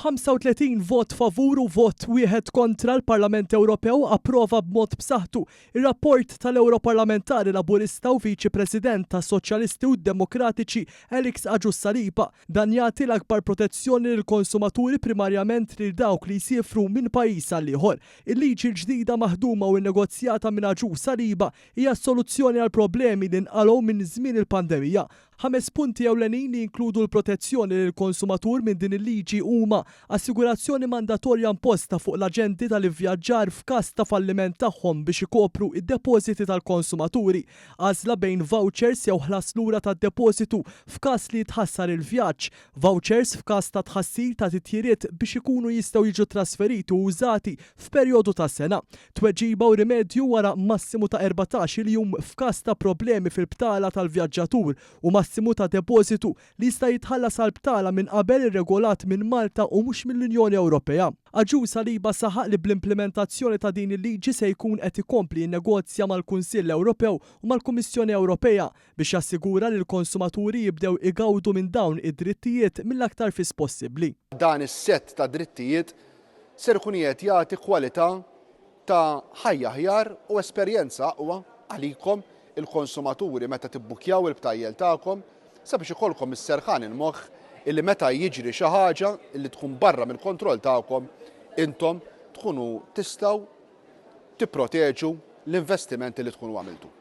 B'35 vot favur u vot wieħed kontra l-Parlament Ewropew approva b'mod b'saħħtu ir-rapport tal-Ewroparlamentari Laburista u Viċi President tas-Soċjalisti u d-Demokratiċi Alex Agius Saliba. Dan jagħti l-akbar protezzjoni lill-konsumaturi primarjament lil dawk li jsiefru minn pajjiż għal ieħor. Il-liġi l-ġdida maħduma u nnegozjata minn Agius Saliba hija s-soluzzjoni għall-problemi li nqalgħu minn żmien il-pandemija. Ħames punti ewlenin li jinkludu l-protezzjoni lill-konsumatur minn din il-liġi huma, assigurazzjoni mandatorja imposta fuq l-aġenti tal-ivvjaġġar f'każ ta' falliment tagħhom biex ikopru d-depożiti tal-konsumaturi, għażla bejn vouchers jew ħlas lura tad-depożitu f'każ li jitħassar il-vjaġġ, vouchers f'każ ta' tħassir ta' titjiriet biex ikunu jistgħu jiġu trasferiti u użati f'perjodu ta' sena, tweġiba u rimedju wara massimu ta' 14-il jum f'każ ta' problemi fil-btala tal-vjaġġatur u massimu ta' depożitu li jista' jitħallas għall-btala minn qabel irregolat minn Malta u mhux mill-Unjoni Ewropea. Agius Saliba saħaq li bl-implimentazzjoni ta' din il-liġi se jkun qed ikompli jinnegozja mal-Kunsill Ewropew u mal-Kummissjoni Ewropea biex jassigura li l-konsumaturi jibdew igawdu minn dawn id-drittijiet mill-aktar fis possibbli. Dan is-sett ta' drittijiet ser ikun qiegħed jagħti kwalità ta' ħajja aħjar u esperjenza aqwa għalikom il-konsumaturi meta tibbukkjaw il-btajjel tagħkom sabiex ikollkom is-serħan il-moħħ illi meta jiġri xi ħaġa illi tkun barra mill-kontroll tagħkom intom tkunu tistgħu tipproteġu l-investiment li tkunu għamiltu.